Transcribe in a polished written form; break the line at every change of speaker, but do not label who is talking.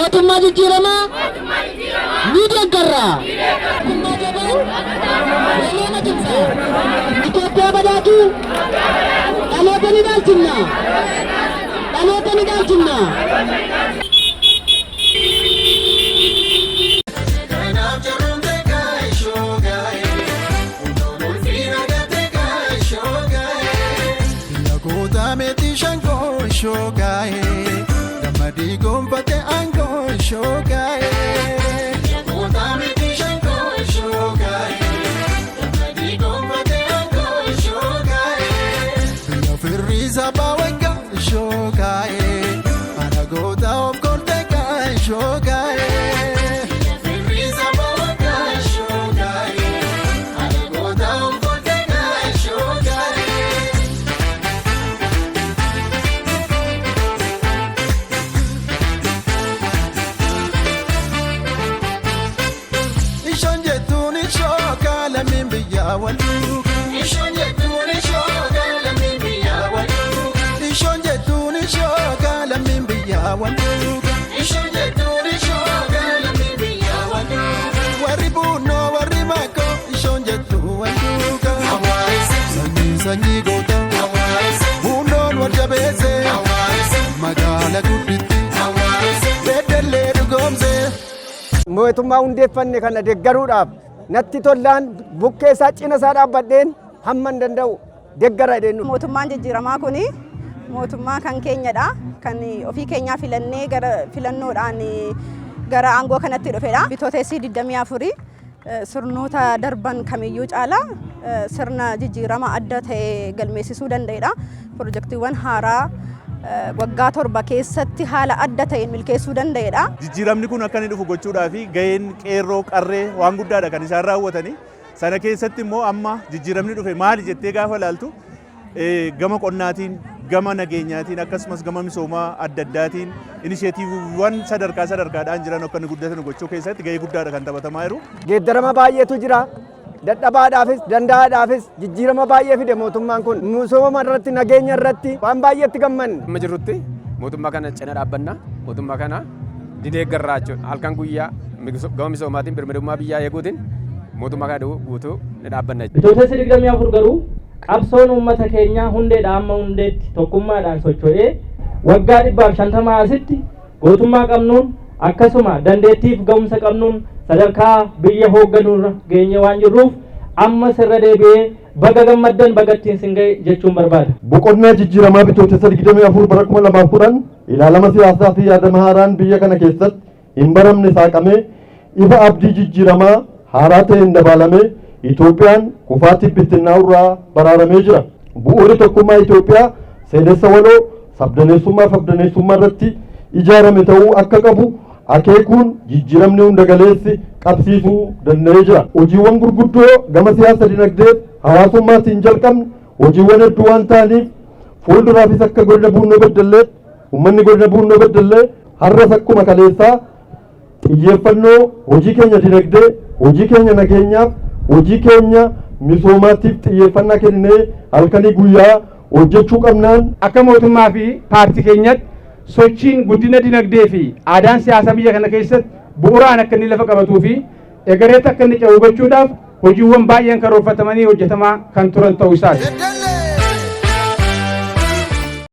Mootummaa jijjiiramaa ni deeggarra. Mootummaa jabaan walooma cimsa. Itoophiyaa badhaatuu dhaloota ni dhaalchinna. Dhaloota ni dhaalchinna.
Gammadii gonfate aangoo shoogaa'e. Biyya firriisa baawagga shoogaa'e. Alagoota of kortee gaa shoogaa'e. Firriisa baawagga shoogaa'e. Alagoota of kortee gaa shoogaa'e. Ishaan jettuun ishooka lammiin biyyaa wal duuka. Ishaan jettuun ishooka lammiin biyyaa wal duuka. Ishaan jettuun ishooka lammiin biyyaa wal duuka. Ishaan jettuun ishooka lammiin biyyaa wal duuka. Warri buunoo warri makoo ishaan jettuu wal duuka. Sanyii sanyii goota. Buunoon wal jabeesse. Magaala gudditti. Beddellee dhugoomse.
Mootummaa hundeeffanne kana deeggaruudhaaf natti tollaan bukkee isaa cina isaa dhaabbadheen hamma hin danda'u deeggara jedheen.
Mootummaan jijjiiramaa kun mootummaa kan keenyadha. Kan ofii keenyaa filannee gara filannoodhaan gara aangoo kanatti dhufedha. Bitootessi 24 sirnoota darban kamiyyuu caalaa sirna jijjiirama adda ta'e galmeessisuu danda'edha. Pirojektiiwwan haaraa waggaa 7 keessatti haala adda ta'een milkeessuu danda'edha.
Jijjiiramni kun akka inni dhufu gochuudhaa fi gaheen qeerroo qarree waan guddaadha kan isaan raawwatanii. Sana keessatti immoo amma jijjiiramni dhufe maali jettee gaafa ilaaltu, gama qonnaatiin, gama nageenyaatiin, akkasumas gama misoomaa adda addaatiin inisheetiiviiwwan sadarkaa sadarkaadhaan jiran akka inni guddatan gochuu keessatti gahee guddaadha kan taphatamaa jiru.
Geeddarama baay'eetu jira. Dadhabaadhaafis danda'aadhaafis jijjiirama baay'ee fide mootummaan kun. Misooma irratti, nageenya irratti waan baay'eetti gammanne.
Amma jirrutti mootummaa kana cina dhaabbanna, mootummaa kana ni deeggarraa jechuudha. Halkan guyyaa gama misoomaatiin, birmadummaa biyyaa eeguutiin mootummaa kana guutuu ni dhaabbanna.
Bitootessi 24 garuu qabsoon uummata keenyaa hundeedha amma hundeetti tokkummaadhaan socho'ee waggaa 150 asitti gootummaa qabnuun, akkasuma dandeettiif ga'umsa qabnuun sadarkaa biyya hoogganuurra geenye waan jirruuf, amma sirra deebi'ee baga gammaddan, baga ittiin sin ga'e jechuun barbaada.
Boqonnaa jijjiiramaa Bitootessa 24 bara 2010 ilaalama siyaasaa fi yaadama haaraan biyya kana keessatti hin baramne saaqamee, ifa abdii jijjiiramaa haaraa ta'een dabaalamee, Itoophiyaan kufaatii bittinnaa'urraa baraaramee jira. Bu'uurri tokkummaa Itoophiyaa seenessa waloo sabdaneessummaa fi abdaneessummaa irratti ijaarame ta'uu akka qabu akeekuun jijjiiramni hunda galeessi qabsiisuu danda'ee jira. Hojiiwwan gurguddoo gama siyaasa, dinagdee, hawaasummaatiin jalqabne hojiiwwan hedduu waan ta'aniif, fuulduraafis akka godina Buunnoo Beddelleetti uummanni godina Buunnoo Beddellee har'as akkuma kaleessaa xiyyeeffannoo hojii keenya dinagdee, hojii keenya nageenyaaf, hojii keenya misoomaatiif xiyyeeffannaa kenninee halkanii guyyaa hojjechuu qabnaan.
Akka mootummaa fi paartii keenyatti sochiin guddina dinagdee fi aadaan siyaasaa biyya kana keessatti bu'uuraan akka inni lafa qabatuu fi egereetti akka inni ce'u gochuudhaaf hojiiwwan baay'een karoorfatamanii hojjetamaa kan turan ta'uu isaati.